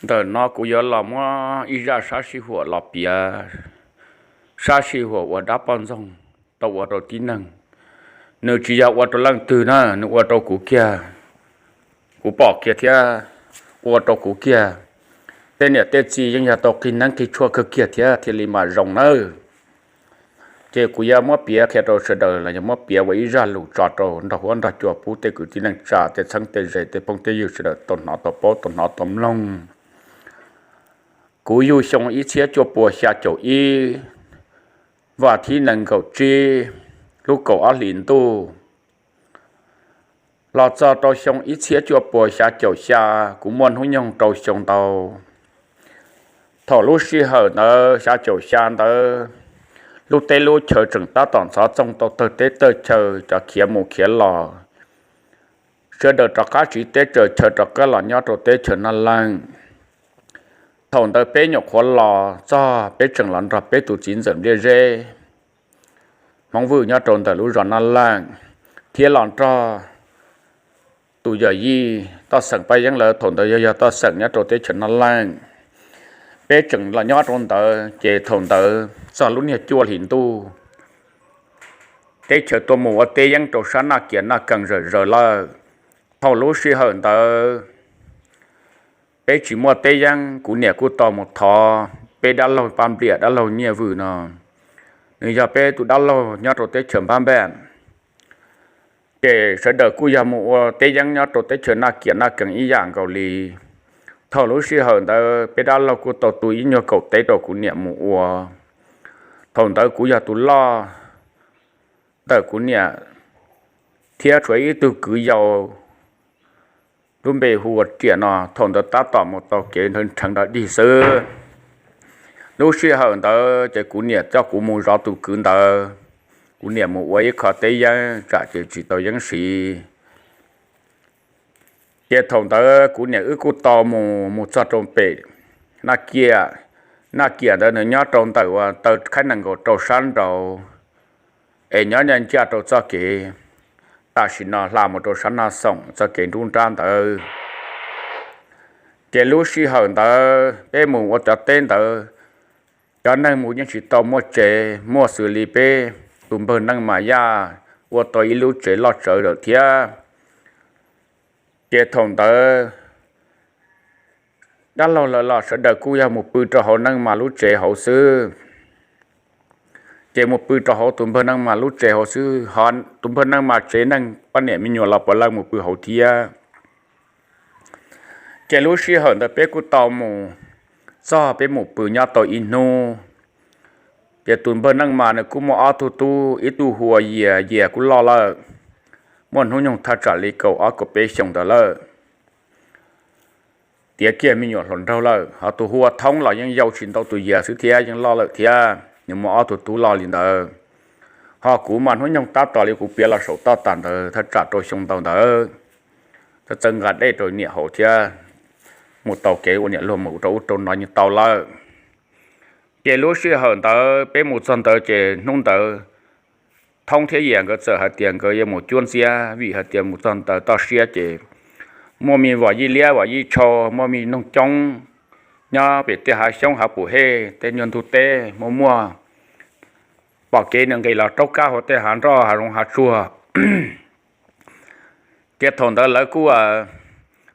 Ntawm no kuv yuav los muab ib zaj sab sij huam los piav, sab sij huam uas dab poj ntxoog tau ua rau tib neeg. Nws tsis yog ua rau leej twg na, nws ua rau kuv kiag, kuv pom kiag thiab ua rau kuv kiag. Tej niam tej txiv yeej yog tau qig neeb qig tshuaj kawg kiag thiab thiaj li mam zoo nawb. Ces kuv yuav muab piav qhia rau sawv daws los yog muab piav ua ib zaj lus tso rau nrog huab nrog cua pub tej kwv tij neej tsa tej txheeb tej ze tej phooj tej ywg sawv daws tau hnov tau paub tau hnov tau mloog. Kuv yug xyoo ib txhiab cuaj puas xya caum ib, vas thib nees nkaum tsib, lub kaum ob hlis ntuj, los txog rau xyoo ib txhiab cuaj puas xya caum xya, kuv muaj hnub nyoog rau xyoo ntau. Thaum lub sij hawm ntawd xya caum xya ntawd, lub teb lub chaw tseem tab tom ntxhov txooj tau tawg teb tawg chaw, cov khiav mus khiav los, sawv daws rov qab tsiv teb tsaws chaw rov qab los nyob rau teb chaws Naj Leej. Thaum ntawd peb nyuam qhuav los txog, peb tseem los nrog peb tus txiv ntxawm Npliaj Zeb Hmoob Vwj nyob rau ntawm lub zos Naj Leej, thiab los nrog tus yawm yij Toj Xeem Paj Yeeb lawv, thaum ntawd yog yog Toj Xeem nyob rau teb chaws Naj Leej. Peb tseem los nyob rau ntawd, ces thaum ntawd txog lub niag cuaj hlis ntuj, teb chaws tuaj mus ua teb yeeb rau sab Naj Kias Naj Kees zawm zaws lawm. Thaum lub sij hawm ntawd peb tsis muaj teb yeeb, kuv niam kuj tau mus thov peb dab laug Paj Npliam, dab laug Nyiaj Vwm no, nws yog peb tus dab laug nyob rau teb chaws Npab Npaj. Ces sawv daws kuj yog mus ua teb yeeb nyob rau teb chaws Naj Kias Naj Kees ib yam nkaus li. Thaum lub sij hawm ntawd peb dab laug kuj tau tu ib nyuag kaum teb rau kuv niam mus ua. Thaum ntawd kuv yog tus loj ntawm kuv niam thiab tshuav ib tug kwv yau lub npe hu ua Riam no, thaum ntawd tab tom mus tau kev nrhawv nrheev dog dig xwb. Lub sij hawm ntawd ces kuv niam coj kuv mus zov tus kwv ntawd, kuv niam mus ua ib qho teb yeeb tsam ces tsis tau yeeb siv. Ces thaum ntawd kuv niam wb kuj tau mus mus txog rau pem Naj Kias. Naj Kias ntawd nws nyob rau ntawm uas taw khaib nees nkaum rau sab nraud, es nyob ncaj ncaj rau txoj kev tam sim no hla mus rau sab Naj Xoom txoj kev nruab nrab ntawd. Ces lub sij hawm ntawd peb mus ua cov teb ntawd, cov neeg mus yeej tsis tau muaj tsev, muaj xws li peb tus npawg Neej Mas Yaj ua tau ib lub tsev loj tsawv lawm thiab. Ces thaum ntawd dab laug lawv los sawv daws kuj yog mus pw rau hauv Neej Mas lub tsev hauv xwb. Ces mus pw rau hauv tus npawg Neej Mas lub tsev hauv xwb, ho tus npawg Neej Mas tsev neeg poj niam me nyuam los puav leej mus pw hauv thiab. Ces lub sij hawm ntawd peb kuj tau mus txog, peb mus pw nyob tau ib hnub. Ces tus npawg Neej Mas nws kuj muaj ob tug tub, ib tug hu ua Yias, Yias kuj loj lawm, muaj hnub nyoog thaj tsam li kaum ob kaum peb xyoos ntawd lawm, tiav kiag me nyuam hluas nraug lawm. Ho tus hu ua Thoob los yeej yau tsis ntau tus Yias xwb thiab, yeej loj lawm thiab, nws muaj ob tug tub loj li ntawd. Ho kuv mas hnub nyoog tab tom li kuv piav los saum toj tas ntawd thaj tsam rau xyoo ntau ntawd, txawj txawj nqa dej rau niam haus thiab mus tau kev ua niam luag mus rau ub rau no yeej tau lawm. Ces lub sij hawm ntawd peb mus txog ntawd ces hnub ntawd Thoob thiab Yias nkawd txawm hais tias nkawd yuav mus cuab ntxiab, vim hais tias mus txog ntawd toj siab ces muaj me vom yij liab vom yij tshau, muaj me noog coob nyob pem tej hav xyoob hav pum hej, tej nyuag ntug teb muaj muaj, pom kev nws nqis los raub kab hauv tej hav nroj hav zoov hav tsuag. Ces thaum ntawd lawv kuj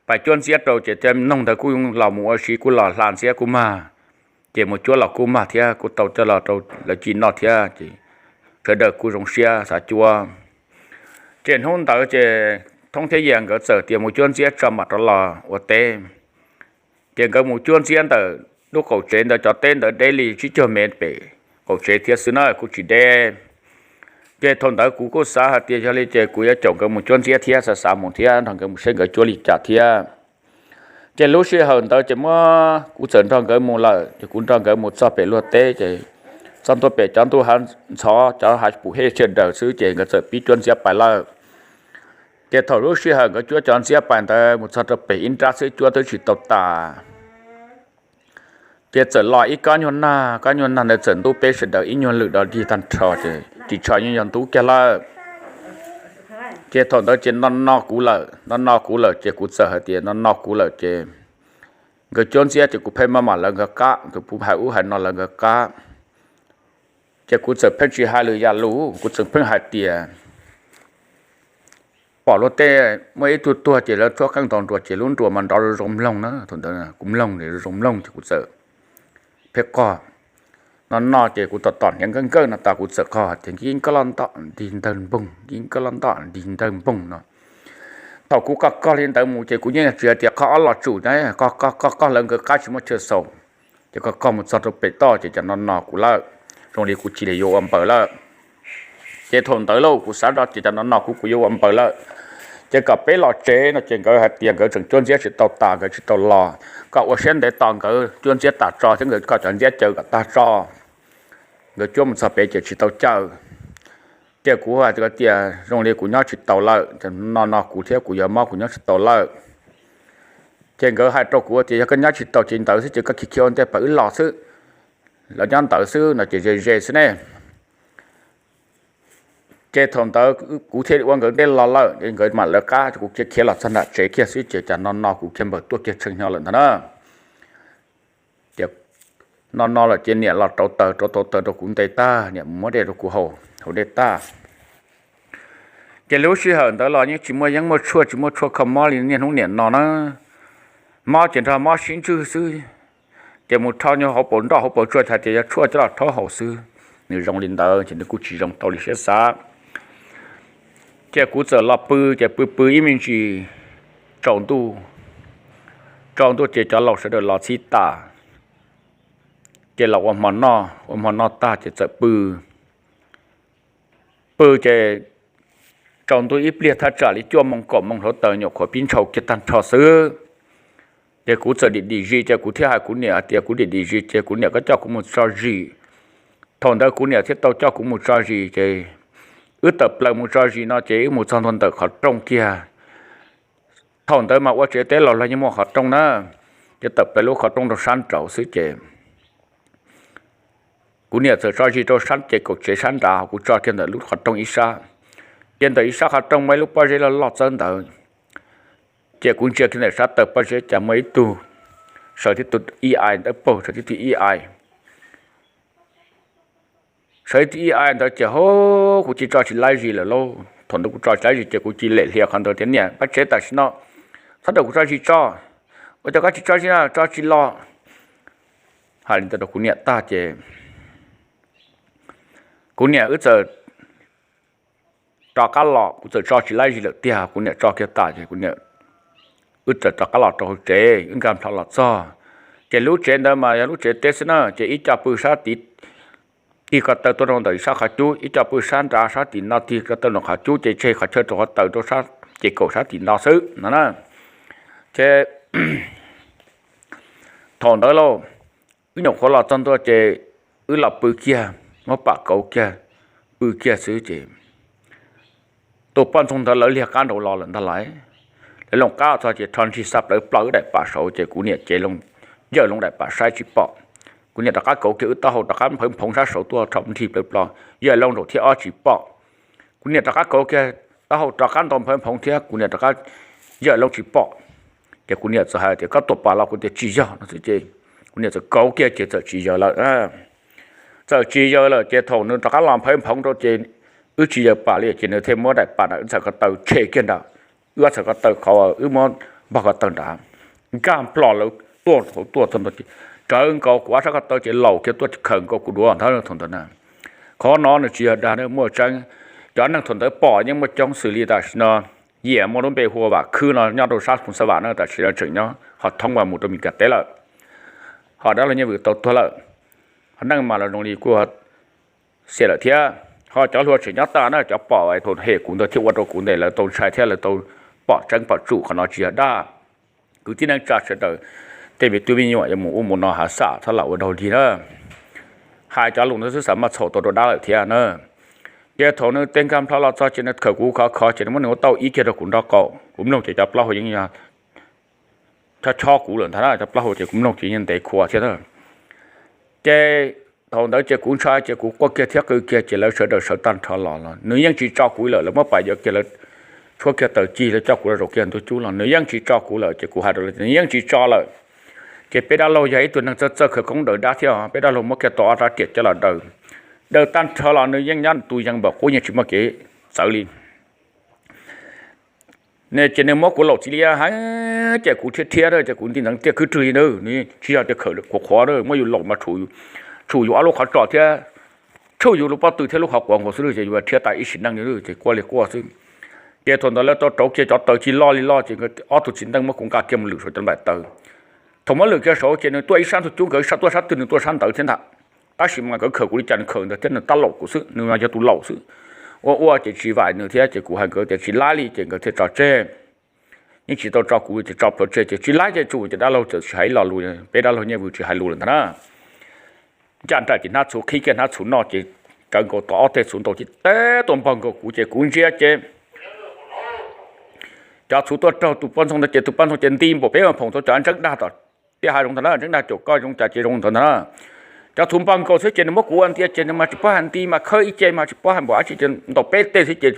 pais cuab ntxiab rau ces tej noog ntawd kuj los mus ua si kuj los hla ntxiab kuj mag, ces mus cuab los kuj mag thiab, kuj tau coj los rau lawv ci noj thiab, ces sawv daws kuj zoo siab xav cuab. Ces hnub ntawd ces Thoob thiab Yias nkawd txawm tias mus cuab ntxiab tso mam rov los ua teb. Ces nkawd mus cuab ntxiab ntawm lub qaum tsev ntawd, cov teb ntawd deb li tsib caug mev pem qaum tsev thiab xwb na, kuj tsis deb. Ces thaum ntawd kuv kuj xav hais tias yog li ces kuv yuav caum nkawd mus cuab ntxiab thiab, xav xav mus thiab nrog nkawd mus saib nkawd cuab li cas thiab. Ces lub sij hawm ntawd ces muab kuv txawm nrog nkawd mus lawm, ces kuv nrog nkawd mus txog pem luag teb ces txog ntua pem cov ntug hav ntxhov cov hav pum hej sawv daws xwb ces nkawd txawm pib cuab ntxiab pais lawm. Ces thaum lub sij hawm nkawd cuab cov ntxiab pais ntawd mus txog rau pem ib nrab xwb cuab twb tsis tau tas. Ces txawm los ib kob nyuag nag, kob nyuag nag ntawd txawm ntub peb sawv daws ib nyuag lwm dog dig tag nrho ces ris tsho yeej yog ntub kiag lawm. Ces thaum ntawd ces no no kuv lawm, no no kuv lawm ces kuv txawm hais tias no no kuv lawm ces nkawd cuab ntxiab ces kuv pheej maj mam lawv nkawd qab, kuv pheej hais ub hais no lawv nkawd qab. Ces kuv txawm pheej tsis hais lwm yam lus, kuv txawm pheej hais tias pom luag tej muaj ib tug tuag ces lawv tshuab qeej ntaus nruas ces lub nruas mas nrov zoo zoo mloog na. Thaum ntawd kuv mloog zoo zoo mloog ces kuv txawm pheej qog no no ces kuv tom tom hniav nkawj nkawj no tas kuv txawm qog tias nkij koj loj nto ntig ntawg npoog, nkij koj loj nto ntig ntawg npoog no. Thaum kuv qog qog li ntawd mus ces kuv yeej tsis hais tias qhov ob los tsum, qog qog qog lawv nkawd qab tsis muaj chaw xaus. Ces qog qog mus txog rau pem toj ces cov no no kuv lawm, zoo li kuv cia li yuav ua npaws lawm. Ces thaum ntawd lauj kuv xav zoj ces cov no no kuv kuv yuav ua npaws lawm. Ces kom peb los tsev no ces nkawd hais tias nkawd tseem cuab ntxiab tsis tau tas, nkawd tsis tau los, kom ua siab ntev tos nkawd cuab ntxiab tas tso thiab nkawd kom cov ntxiab caw kom tag tso, nkawd cuab mus txog pem ces tsis tau caw. Ces kuv hais tias zoo li kuv nyob tsis tau lawm, no no kuv thiab kuv yuav mob kuv nyob tsis tau lawm. Ces nkawd hais rau kuv tias yog koj nyob tsis tau ces ntawd xwb ces koj khiav khiav ua ntej pab wb los xwb, lawv nyob ntawd xwb no ces ze ze xwb ne. Ces thaum ntawd kuv thiaj ua nkawd ntej los lawm, nkawd mam lawv qab, kuv khiav khiav los txog nram tsev kiag xwb ces cas no no kuv khiav npawg tuaj kiag tshee hnyo lawm ntag na. Ces no no lawm ces niam los rauv taws, rauv tau taws rau kuv nte tag, niam mus muab dej rau kuv haus, haus dej tag. Ces lub sij hawm ntawd los yeej tsis muaj yeeb muaj tshuaj, tsis muaj tshuaj kho mob li niaj hnub niam no na. Mob ces nrog mob sib ntswj xwb, ces mus rho nyob hauv paus nroj hauv paus tsuag, hais tias yog tshuaj coj los rhaub haus xwb. Nws zoo li ntawd ces nws kuj tsis zoo tau li siab xav. Ces kuv txawm los pw, ces pw pw ib me ntsis, tsaus ntuj, tsaus ntuj ces cov laus sawv daws los txhib tas, ces los ua hmo noj, ua hmo noj tag ces txawm pw. Pw ces tsaus ntuj ib pliag thaj tsam li cuaj moo kaum moo hluav taws nyuam qhuav pib ntshau kiag tag nrho xwb. Ces kuv txawm dim dim zis, ces kuv thiaj hais kuv niam hais tias kuv dim dim zis ces kuv niam koj coj kuv mus tso zis. Thaum ntawd kuv niam thiaj tau coj kuv mus tso zis, ces wb tawm plaws mus tso zis no ces wb mus txog ntua ntawm qhov rooj kiag. Thaum ntawd mas ua tsev teb los los yeej muaj qhov rooj na, ces tawm plaws lub qhov rooj rau sab nraud xwb ces kuv niam txawm tso zis rau sab ces kaum tsev sab nrad, kuv tso kiag ntawm lub qhov rooj ib sab. Ces ntawm ib sab qhov rooj muaj ib lub pob zeb loj loj txawb ntawd, ces kuv ntsia kiag ntawm sab taw pob zeb cas muaj ib tug sawv tib tug ib ai ntawd, paug sawv tib tug ib ai. Sawv tib tug ib ai ntawd ces hov kuv cia tso tsis laib zis lawm lauj. Thaum ntawd kuv tso tsis laib zis ces kuv cia lem hlias qhov ntawd tias niam pab tsev tam sim no txhob rawm kuv tso zis tso. Ua cas koj tsis tso zis, tso tsis los? Hais li ntawd rau kuv niam tag ces kuv niam wb txawm rov qab los, kuv txawm tso tsis laib zis lawm tiag, kuv niam tso kiag tas ces kuv niam wb txawm rov qab los rau hauv tsev, wb nkag nplho los txog. Ces lub tsev ntawd mas yog lub tsev teb xwb na, ces ib co pw sab tid tig ko taw tuaj rau ntawm sab qhov cub, ib co pw sab nrad sab tim no tig ko taw rau qhov cub, ces tseg qhov chaw rau qhov taw rau sab ces kaum sab tim no xwb no na. Ces thaum ntawd lauj, wb nyuam qhuav los txog ntua ces wb los pw kiag, muab pam kauv kiag, pw kiag xwb ces tus poj ntxoog ntawd lawv liag qab nraud los lawm ntag lauj. Lawv looj qab txog ces rho ntsis xa plawv plo wb daim pam saud ces kuv niam cev loo, yawm loo daim pam saib tsis pom. Kuv niam rov qab kauv kiag wb taub hau rov qab nphawv nphoov sab saud tuaj rho ntsis plawv plo, yawm loo nraum thib ob tsis pom. Kuv niam rov qab kauv kiag taub hau rov qab ntaus nphawv nphoov thiab kuv niam rov qab yawm loo tsis pom. Ces kuv niam txawm hais tias koj tuam pam los, kuv tias tsis yog no xwb ces kuv niam txawm kauv kiag ces txawm tsis yawm lawm. Txawm tsis yawm lawm ces thaum nws rov qab los nphawv nphoov rau ces wb tsis yawm pam li ces nws thiaj muab daim pam nram wb txhais ko taw tshem kiag nram wb txhais ko taw qhov wb muab npog ko taw nrad, nkag nplho lawv tuaj hauv tuaj txog ntua ces tsawv nkaus kuv ob sab ko taw ces laus kiag tuaj khaws nkaus kuv duav ntag thaum ntawd na. Qhov no nws tsis yog dag, muaj tseeb. Cov neeg thaum ntawd pom yeej muaj coob xws li tam sim no Yias muaj lub npe hu ua Vam Khwb no nyob rau sab Phoos Xab Vam na, tam sim no tseem nyob qhov thoob uas mus rau Mes Kas teb lawm. Ho dab laug Nyiaj Vwm tau tuag lawm, ho neej mas los zoo li kuj xiam lawm thiab. Ho cov hluas tseem nyob tas na, cov pom thaum hem kuv ntawd thiaj ua rau kuv ntawd lawv tau ntshai thiab lawv tau pom tseeb pom tsum, qhov no tsis yog dag. Kwv tij neej tsa sawv daws, tej me tub me nyuam yuav mus ub mus no hav xam txhob lam ua dog dig na. Hais cov lus ntawd xwb xav mas txhaum tau rau dab lawm thiab na. Ces thaum nws tej nkag nplho los txog ces nws khawm kuv khov khov ces nws muab nws ua tau ib kiag rau kuv nraub qaum, kuv mloog ces cov plaub hau yeej chob chob kuv lawm ntag na, cov plaub hau ces kuv mloog ces yeej ntev khua thiab na. Ces thaum ntawd ces kuv ntshai ces kuv quaj kiag thiab qw kiag ces lawv sawv daws sawv tag nrho los los nws yeej tsis tso kuv lawm, lawv muab pam yawm kiag lawv tshuab kiag taws cig lawv coj kuv los zaum kiag ntug cub los nws yeej tsis tso kuv lawm ces kuv hais rau lawv tias nws yeej tsis tso lawm. Ces peb dab laug yog ib tug neeg txawj txawj khawv koob daws dab thiab, peb dab laug muab kiag tau ob rab riam coj los daws. Daws tag nrho los nws yeej nyob tu yees npaum qub, yeej tsis muaj kev txawv li. Ces nws muab kuv laum txiv liab heev, ces kuv thiab thiab ces kuv nti ntxeev tiaj khwb rwg li na, nws tsis yog tias khawm qhuav qhuav, muab yus laum mas tshum yus ob lub qhov tsos thiab tshum yus lub pob tw thiab lub qhov quav nkaus xwb, ces yus thiab tas ib sim neej li, ces quaj li quaj xwb. Ces thaum ntawd lawv tau rauv kiag cov taws ci loj li loj, ces ob tug txiv neej muab kuv nqa kiag mus lwm saum cov nplaim taws. Thaum muab lwm kiag saud ces nws tuaj ib sab ntug cub, nkawd tuaj sab twg nws tuaj sab ntawd thiab ntag. Tab sis mas nkawd khawm kuv li cas nws khawm ntawd thiab, nws tab laum kuv xwb, nws mas yog tus laum xwb. Ua ua ces tsis vaim nws thiab, ces kuv hais nkawd tias tsis laib li, ces nkawd thiaj tso tseg. Yeej tsis tau tso kuv, ces tso plhuav tseg, ces tsis laib ces tsum, ces dab laug txawm tsis hais ib lo lus, peb dab laug Nyiaj Vwm tsis hais lus lawm ntag na. Ncaj nraim ces hnab txhuv qhib kiag hnab txhuv noj, ces kawg nkaus tau ob teg txhuv ntau ces teb tuaj npog nkaus kuv, ces kuv ntsia ces cov txhuv tuaj raug tus poj ntxoog ntawd, ces tus poj ntxoog ces nti npaum peb mas phoom tau cov ntseeb dag tom tiaj hav zoov ntag na, ntseeb dag caum koj zoo cas ces zoo ntawd ntag na. Cov txhuv npog nkaus xwb ces nws muab kuv ua ntias, ces nws mas tsis paub hais nti mas khawb ib ce mas tsis paub hais npaum dab tsi, ces ntaus peb teg xwb ces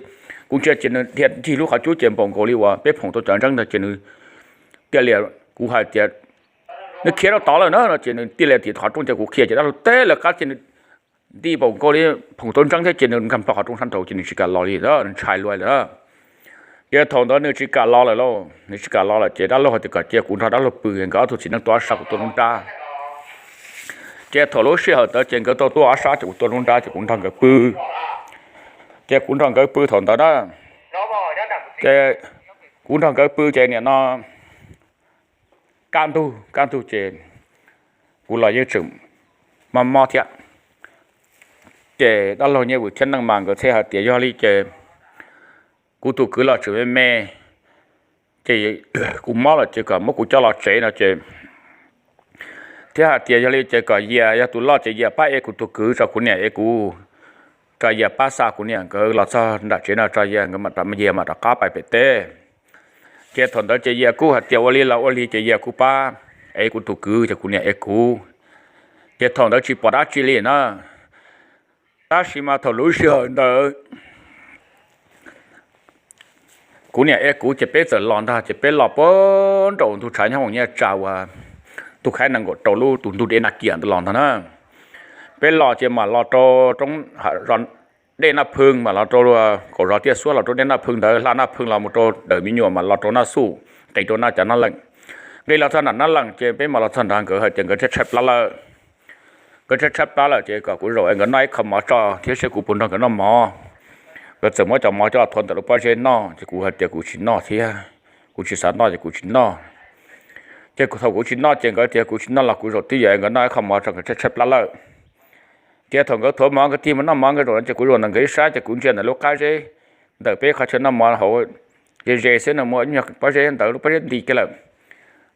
kuv ntsia ces nws dhia nrig lub qhov cub ces npaum nkaus li uas peb phoom tau cov ntseeb ntawd, ces nws tiaj lias, kuv hais tias nws khiav rau tod lawm na no, ces nws tiaj lias tim qhov rooj, ces kuv qhia ces dab laug teb lawv qab ces nws nti npaum nkaus li phoom tau ntseeb thiab, ces nws nkag plho qhov rooj sab nraud ces nws tsis kam los li, nws ntshai luaj lawm. Ces thaum ntawd nws tsis kam los lawm lauj, nws tsis kam los lawm ces dab laug hais tias kom cia kuv nrog dab laug pw, nkawd ob tug txiv neej tuaj ob sab, kuv tuaj lub nrab. Ces thaum lub sij hawm ntawd ces nkawd tau tuaj ob sab, ces kuv tuaj lub nrab, ces kuv nrog nkawd pw. Ces kuv nrog nkawd pw thaum ntawd na, ces kuv nrog nkawd pw ces nim no kaj ntug kaj ntug ces kuv los yeej tseem mob mob thiab. Ces dab laug Nyiaj Vwm thiab Neej Mas nkawd thiaj hais tias yog li ces kuv tus kwv los tseem me me, ces kuv mob lawm ces kom muab kuv coj los tsev no ces thiab hais tias yog li ces kom Yias yog tus loj ces Yias pab ev kuv tus kwv tso, kuv niam ev kuv, kom Yias pab xa kuv niam nkawd los txog nram tsev no tso, Yias nkawd mam, Yias mam rov qab pais pem teb. Ces thaum ntawd ces Yias kuj hais tias ua li los ua li, ces Yias kuj pab ev kuv tus kwv, ces kuv niam ev kuv. Ces thaum ntawd tsis pom dab tsi li na. Tab sis mas thaum lub sij hawm ntawd kuv niam ev kuv ces peb txawm los ntag, ces peb los puag nraum ntug tshav nyob hauv Nyiaj Tsa uas tus khaib nees nkaum rau lub tus ntug Dej Naj Kiam ntawd los ntag na. Peb los ces mam los rau roob, dej Naj Phwj, mam los rau kaum zos Tiaj Xuab los rau dej Naj Phwj ntawd, hla Naj Phwj los mus rau Dawm Me Nyuam, mam los rau Naj Xuj, nqis rau Naj Cav Naj Leem. Nqis los txog nram Naj Leem ces peb mam los txog nrad, nkawd hais tias nkawd tshaib tshaib plab lawm. Nkawd tshaib tshaib plab lawm ces kom kuv zaum es nkawd noj ib qho mov tso thiab seb kuv puas nrog nkawd noj mov. Nkawd txawm muab cov mov coj los thuav ntawm lub pob zeb noj, ces kuv hais tias kuv tsis noj thiab, kuv tsis xav noj ces kuv tsis noj. Ces thaum kuv tsis noj ces nkawd tias kuv tsis noj los kuv zaum twb yog nkawd noj ib qho mov tso, nkawd tshaib tshaib plab lawm. Ces thaum nkawd thuav mov nkawd tig mus noj mov nkawd zaum no ces kuv zaum ntawm nkawd ib sab, ces kuv ntsia ntawm lub qab zeb ntawm peb qhov chaw noj mov hauv ze ze xwb, nws muaj ib nyuag pob zeb ntawd, lub pob zeb nti kiag lawm.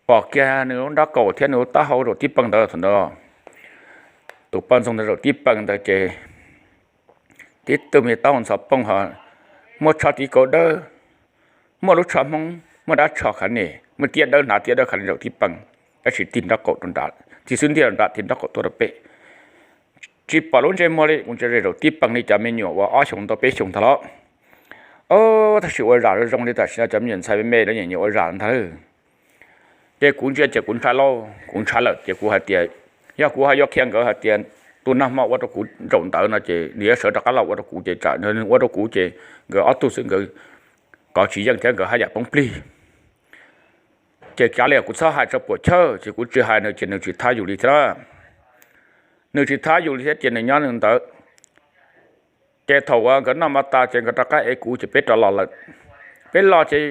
Pom kiag nws lub nrob kaum thiab nws lub taub hau zaum tib pees ntawd. Thaum ntawd tus poj ntxoog ntawd zaum tib pees ntawd ces tib tug me taub hau ntxhov pooj ho muaj tsho tiv kaus dawb, muaj lub tsho Hmoob, muaj dab tsho khav ne, muaj tiab dawb hnav tiab dawb khav ne zaum tib pees, tab sis tig nrob kaum rau nram, tig xub ntiag rau nram tig nrob kaum tuaj rau pem. Tsis pom lub ntsej muag li, kuv ntsia ze zaum tib pees li cov me nyuam uas ob xyoos ntau peb xyoos ntag los. Tab sis ua zam zoo zoo li tam sim no cov me nyuam ntxhais me me lawv nyiam nyiam ua zam ntag. Ces kuv ntsia ces kuv ntshai lauj, kuv ntshai lawm ces kuv hais tias yog kuv ho yuav qhia nkawd hais tias tus nag hmo ua rau kuv zaum ntawd no ces nws yuav sawv rov qab los ua rau kuv ces tsam nws ua rau kuv ces nkawd ob tug xwb nkawd kov tsis yeej thiab nkawd haj yam poob plig. Ces kav liam kuv txhob hais tso puam chawj ces kuv tsis hais nws ces nws tsis thab yus li thiab. Nws tsis thab yus li thiab ces nws nyob nws ntawd. Ces thaum uas nkawd noj mov tas ces nkawd rov qab ev kuv ces peb rov los lawm. Peb los ces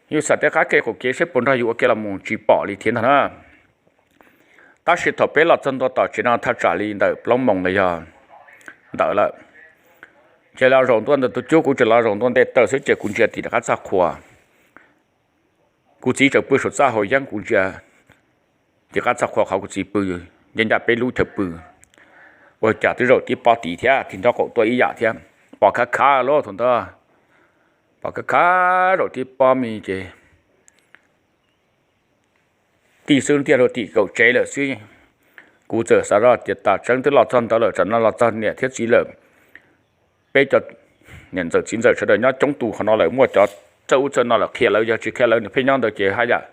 yus xam tej qab ke qaum kev seb puas nrog yus ua ke los mus tsis pom li thiab ntag na. Tab sis thaum peb los txog ntua tom tsev no thaj tsam li ntawm plaub moos los yog ntawd lawm. Ces los zaum ntua ntawm tus cub, kuv tseem los zaum ntua nte taw xwb ces kuv ntsia tim rov qab txaj qhua. Kuv txiv tseem pw saum txaj haus yeeb, kuv ntsia tim qab txaj qhua qhov kuv txiv pw, nce ncaj peb lub chaw pw. Ua cas twb zaum tib pob tid thiab, tig nrob qaum tuaj ib yam thiab. Pom khav khav lawm thaum ntawd, pom khav khav zaum tib pob me ces tig xub ntiag rau tim kaum tsev lawm xwb. Kuv txawm xav zoj tias tas tseeb twb los txog ntawd lawm, tsam no los txog niam thiab txiv lawm. Peb cov niam ntxawm txiv ntxawm sawv daws nyob coob tus qhov no lawm, muaj cov txawj ub txawj no lawm, qhia lawv, yog tsis qhia lawv nws pheej nyob ntawd ces haj yam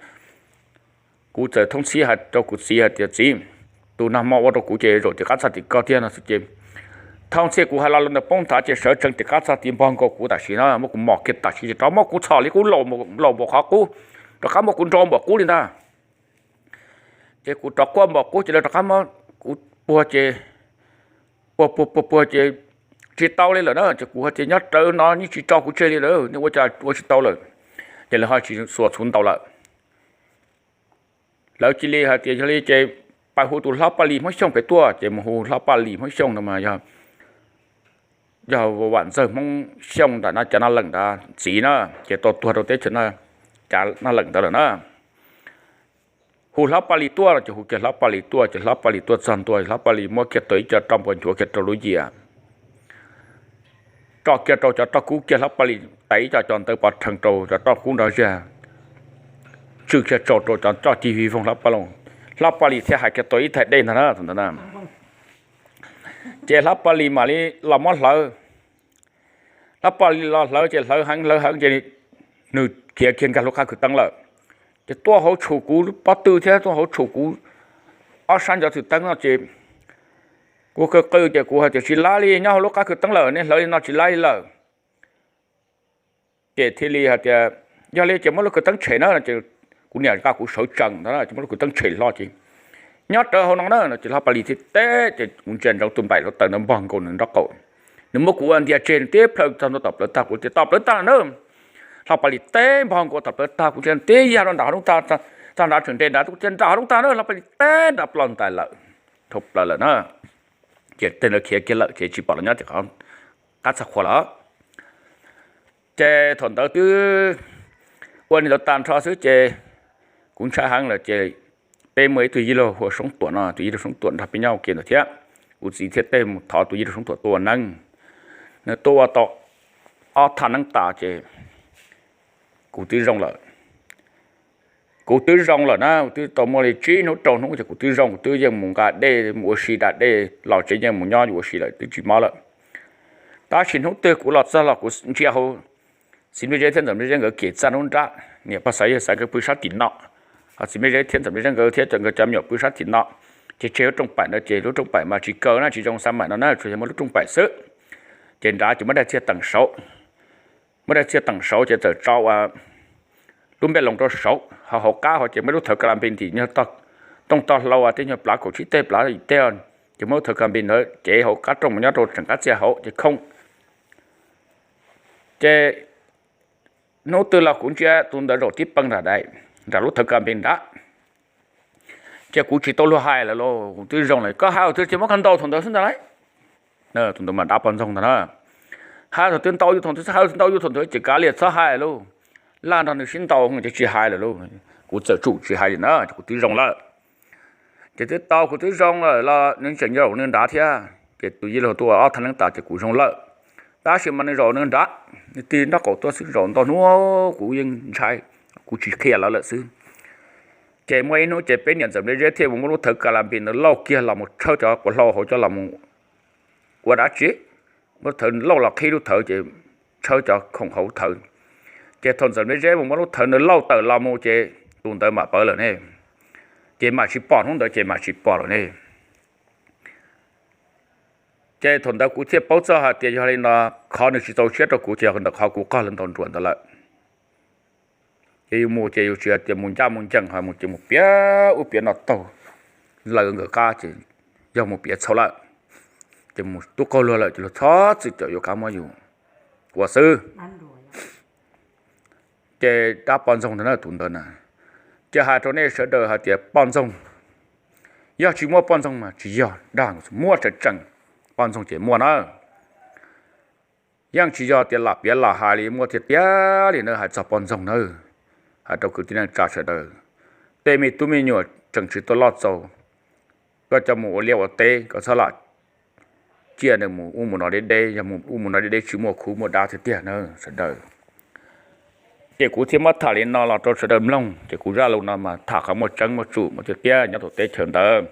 kuv txawm thooj txhij hais rau kuv txiv hais tias, Txiv, tus nag hmo ua rau kuv ces zaum tim qab txog tim koj tiag no xwb ces, thooj txhij kuv hais lo lus ntawd poob nthav ces sawv tsees tim qab txog tim npog nkaus kuv tam sim no, muab kuv mos kiag tam sim ces rov muab kuv txhom li qub laus npaum qhov qub, rov qab muab kuv nro npaum qub li ntag. Ces kuv rov quaj npaum qub ces lawv rov qab muab kuv puag ces, puag puag puag puag ces tsis tau li lawm na. Ces kuv hais tias, Nyob rawv no yeej tsis tso kuv tseg li lawm, nej ua cas ua tsis tau lawm? Ces lawv ho tsis xuas txhuv ntaus lawm. Lawv cia li hais tias, Yog li ces pab hu tus Hlob Paj Lis Hmoob Xyooj pem tuaj. Ces mus hu Hlob Paj Lis Hmoob Xyooj no mas yog, yog Vam Ntxawg Hmoob Xyooj ntawm no, cov Naj Leem ntawd txiv na, ces tau tuag rau teb chaws, cov Naj Leem ntawd lawm na. Hu Hlob Paj Lis tuaj no ces hu kiag Hlob Paj Lis tuaj, ces Hlob Paj Lis tuaj txog ntua, Hlob Paj Lis muab kiag tau ib co roj npua nchuav kiag rau lub yias, tso kiag rau cov roj kub kiag, Hlob Paj Lis tais ib co cov ntawv pov rhees rau cov roj kub nrov zag, tswj kiag tsau rau cov roj cig vig voog Hlob Paj Lis, Hlob Paj Lis thiaj hais kiag tau ib thaj dej ntag na, thaum ntawd na. Ces Hlob Paj Lis mam li los muab hlawv. Hlob Paj Lis los hlawv ces hlawv heev hlawv heev ces nws khiav kiag nkag lub qab kwv teeb lawm. Ces tuaj hauv tshum kuv pob tw thiab tuaj hauv tshum kuv ob sab ncov twm teeb no ces kuv qw qw ces kuv hais tias, Tsis laib li, nyob hauv lub qab kwv teeb lawm, nej hlawv li no tsis laib li lawm. Ces thiaj li hais tias, Yog li ces muab lub kwv teeb tshem na. Kuv niam nqa kuv sawv tsees ntag na, ces muab lub kwv teeb tshem hlo ces, Nyob rawv hauv no na no. Ces Hlob Paj Lis thiaj teb ces kuv ntsia ntsoov tus npaim hluav taws ntawd npog nkaus nws nraub qaum. Nws muab kuv ua ntias tseg ntiab plhaw txog ntua tom plawv tag, kuv tias, Tom plawv tag na. Hlob Paj Lis teb npog nkaus tom plawv tag, kuv ntsia ntiab yag rau nram hav zoov tag, txog nram tseem nres nrad, kuv tias, Nram hav zoov tag na. Hlob Paj Lis teb nram ploj ntais lawm, dhau plaws lawm na. Ces tej ntawd khiav kiag lawm ces tsis pom lawv nyob tim qab txaj qhua lawm. Ces thaum ntawd twb ua li ntawd tag nrho xwb ces kuv ntshai heev lawm ces peb muaj ib tug yij laug hu ua Soob Tuam no, tus yij laug Soob Tuam nrog peb nyob ua ke ntawd thiab. Kuv txiv thiaj tej mus thov tus yij laug Soob Tuam tuaj ua neeb. Nws tuaj ua tau ob thaj neeb tas ces kuv twb zoo lawm. Kuv twb zoo lawm na, kuv twb tau muaj li tsib hnub rau hnub ces kuv twb zoo, kuv twb yeej mus nqa dej mus ua si da dej, los tsev yeej mus nyob ua si lawm, twb tsis mob lawm. Tab sis hnub twg kuv los txog los kuv ntsia hauv txiv Npliaj Zeb thiab ntxawm Npliaj Zeb nkawd kev txaj nruab nrab, niam pog xav yawg xav nkawd pw sab tim no, ho txiv Npliaj Zeb thiab ntxawm Npliaj Zeb nkawd thiab nkawd cov me nyuam pw sab tim no. Ces tseg lub rooj paim ntawd ces lub rooj paim mas tsis kaw na, tsis zoo xab maim no na, tsuas yog muaj lub rooj paim xwb. Ces nrad ces muab daim txiag teem saud, muab daim txiag teem saud ces txawm tso ua lub npej loos rau saud, ho hauv qab hauv ces muaj lub thawv ka la npis ntim nyuag tooj tog hlau tej nyuag plav kaum tsib teg plav yim teg, ces muab lub thawv ka la npis ntawd cev hauv qab rooj mus nyob rau tseem qab txiag hauv ces khoob. Ces hnub twg los kuv ntsia tus ntawd zaum tib pee nram daim, nram lub thawv ka la npis nrad. Ces kuv tsis tau luag hais lawm lauj, kuv twb zoo lawm, koj hais thaum twg ces muab koj ntaus thaum ntawd xwb ntag lauj. Tus ntawd mas dab poj ntxoog ntag na. Hais thaum twg ntaus yus thaum ntawd xwb, hais thaum twg ntaus yus thaum ntawd ces kav liam txhob hais lauj. Laj nrog nws sib ntaus ces tsis hais lawm lauj. Kuv txawm tsum tsis hais li na, kuv twb zoo lawm. Ces twb tau kuv twb zoo lawm los nws tseem zaum nws nrad thiab, ces tus yij laug tuaj ua ob thaj neeb tas ces kuv zoo lawm. Tab sis mas nws zaum nws nrad, nws tig nraub qaum tuaj xwb, zaum ntau hnub kuv yeej ntshai, kuv tsis qhia lawv lawm xwb. Ces muaj ib hnub ces peb niam ntxawm Npliaj Zeb thiaj mus muab lub thawv ka la npis ntawd lauj kiag los mus tshawb cov quav hlau hauv coj los mus ua dab tsi. Muab lub thawv lauj los qhib lub thawv ces tshawb cov khoom hauv thawv. Ces thaum ntxawm Npliaj Zeb mus muab lub thawv ntawd lauj tawm los mus ces tus ntawd mam pawv lawm ne. Ces mam tsis pom, hnub ntawd ces mam tsis pom lawm ne. Ces thaum ntawd kuv thiaj paub txog hais tias yog li no, qhov nws tsis txaus siab rau kuv ces yog ntawm qhov kuv qog lawv ntaus nruas ntawd lawm. Ces yus mus ces yus tsis hais tias mus ncaj mus ncees, ho mus ces mus piav ub piav no taug lawv nkawd qab ces yog mus piav txhaum lawm, ces mus tub qaug luag lawm ces luag txhob txwm caum yuav qab muab yus ua xwb. Ces dab poj ntxoog ntawd na, tus ntawd na, ces hais rau nej sawv daws hais tias poj ntxoog, yog tsis muaj poj ntxoog mas tsis yog dab, muaj tseem tseem, poj ntxoog ces muaj na. Yeej tsis yog tias lam piav lam hais li, muaj tiag tiag li na, hais txog poj ntxoog na. Hais rau kwv tij neej tsa sawv daws, tej me tub me nyuam tseem tsis tuaj loj txaus, koj coj mus ua liaj ua teb, koj txhob lam ciaj nws mus ub mus no deb deb, yog mus ub mus no deb deb tsis muaj khub muaj dab tiag tiag na sawv daws. Ces kuv thiaj muab tham li no los rau sawv daws mloog, ces kuv zaj lus no mas tham qhov muaj tseeb muaj tsum muaj tiag tiag nyob rau teb chaws ntawd.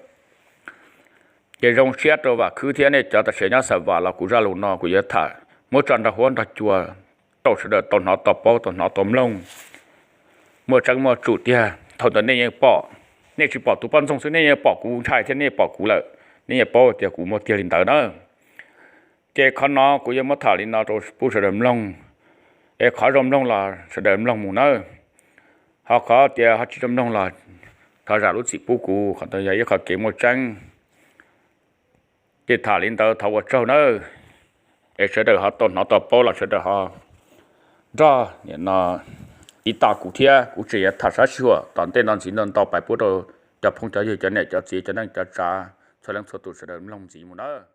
Ces zoo siab rau Vam Khwb thiab nej cov tam sim nyob Xa Vam los kuv zaj lus no kuv yuav tham muab tso nrog huab nrog cua rau sawv daws tau hnov tau paub tau hnov tau mloog. Muaj tseeb muaj tsum tiag, thaum ntawd nej yeej pom. Nej tsis pom tus poj ntxoog xwb, nej yeej pom kuv ntshai thiab nej pom kuv lawm, nej yeej paub tias kuv muaj tiag li ntawd na. Ces qhov no kuv yuav muab tham li no rau pub sawv daws mloog, es qhov zoo mloog los sawv daws mloog mus nawb. Ho qhov tias ho tsis zoo mloog los thov zam lub txim pub kuv, qhov ntawd yog ib qho kev muaj tseeb. Ces tham li ntawd thov ua tsaug nawb, es sawv daws ho tau hnov tau paub los sawv daws ho nrog tiv tam kuv thiab, kuv tseem yuav tham sab sij huam tom ntej no ntxiv ntau ntau pais pub rau cov phooj cov ywg, cov niam cov txiv, cov neej cov tsav, txhua leej txhua tus sawv daws mloog ntxiv mus nawb.